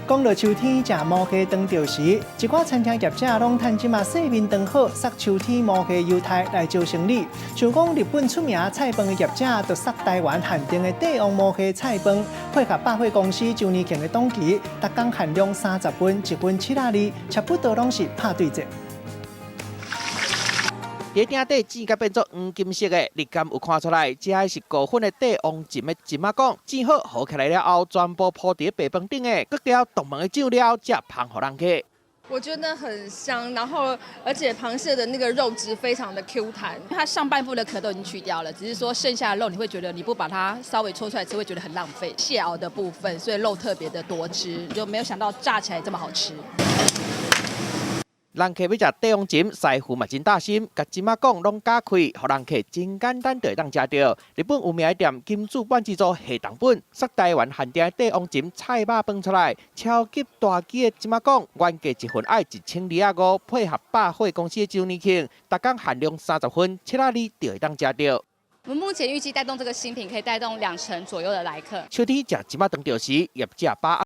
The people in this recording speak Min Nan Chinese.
講到秋天食毛蝦當著時，一寡餐廳業者攏趁這馬世面當好，殺秋天毛蝦優待來招生意。像講日本出名菜飯的業者，就殺台灣限定的帝王毛蝦菜飯，配合百貨公司周年慶的檔期，逐工限量30份，一份72，差不多攏是拍對折。佇鼎底煎甲變做黃金色的，你敢有看出來？這个是高粉的帝王鱘的鱘仔管，煎好和起來了後，全部鋪佇白飯頂的，閣調獨門的醬料，才芳予人客。我覺得很香，然後而且螃蟹的那個肉質非常的 Q 彈。它上半部的殼都已經去掉了，只是說剩下的肉你會覺得你不把它稍微搓出來吃，會覺得很浪費。蟹螯的部分，所以肉特別的多汁，就沒有想到炸起來這麼好吃。人客欲食帝王鱘，師傅嘛真貼心，共鱘仔管攏鉸開，予人客真簡單就會當食著。日本有名的店金主板之座下重本，殺台灣限定的帝王鱘菜肉飯出來，超級大支的鱘仔管，原價一份愛1250，配合百貨公司的周年慶，逐工限量30份，72就會當食著。我們目前預計帶動這個新品，可以帶動2成左右的來客。秋天食鱘仔當著時，業者把握。